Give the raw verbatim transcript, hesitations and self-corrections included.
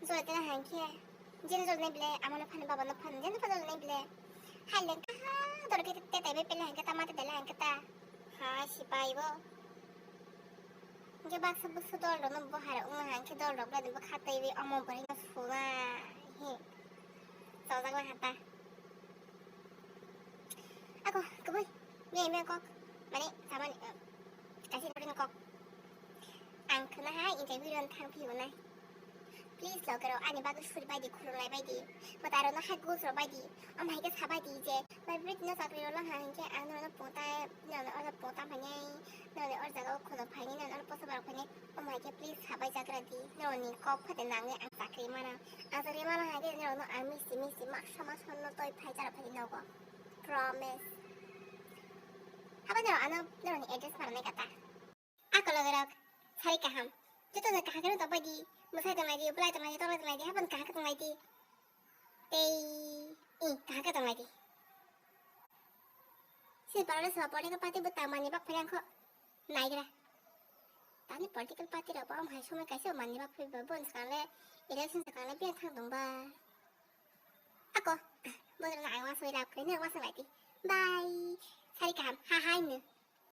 Jol tela hangke. Jen jol ne bile, amano phani, babano phani, jen phani jol ne bile. Hai leng kaha, dor ke te tai be pele hangke ta, mate dela hangke ta. Ha, sipai bo. Hingke baksa buksa dol rok no bo hai rok wngna hangke dol rok bai bo kha tei be omo bwrwi no suna. He. Chojak na hata. Ako, kubui. Mia, mia kok. Mane, samani, eh, kaisa important kok. Ang khna hai interview ron thang phiyo nai. Please, loge rok, ani bagwi suri bai di, khulum lai bai di. Mwtai rok no hai gus rok bai di. Omo hai khe sa bai di je, bai bwrwi no chakri rok lang ha hinkhe ang nono pota, nono order pota phai nai, nono or jaga o khono phai nai, nono or posa barok phai nai. Omo hai khe please sa bai jagra di. Noni kok phate nangwi ang chakri mana. Ang chakri mana hai khe norok no ang misti misti maksa maksa no toi phai jara phai nogo. Promise. Haba norok ano norokni address para nai kata. Ako logerok, sari kaham. Joto no kaham khe tongbai di. Mwsai tongnai di, bwlai tongnai di, torlai tongnai di, hapan kaham khe tongnai di. Tei, i, kaham khe tongnai di. Si parole soba political party bo tangmani bak phai nangkho. Naigra. Tani political party rok bo omo hai somoi kaisa manni bak phai bo, bon swkang le election swkang le biyang thang tong ba. Ako, bo na ang wasoi rap khe, nang wasang lai di. Bye. Sari kaham, ha hai no.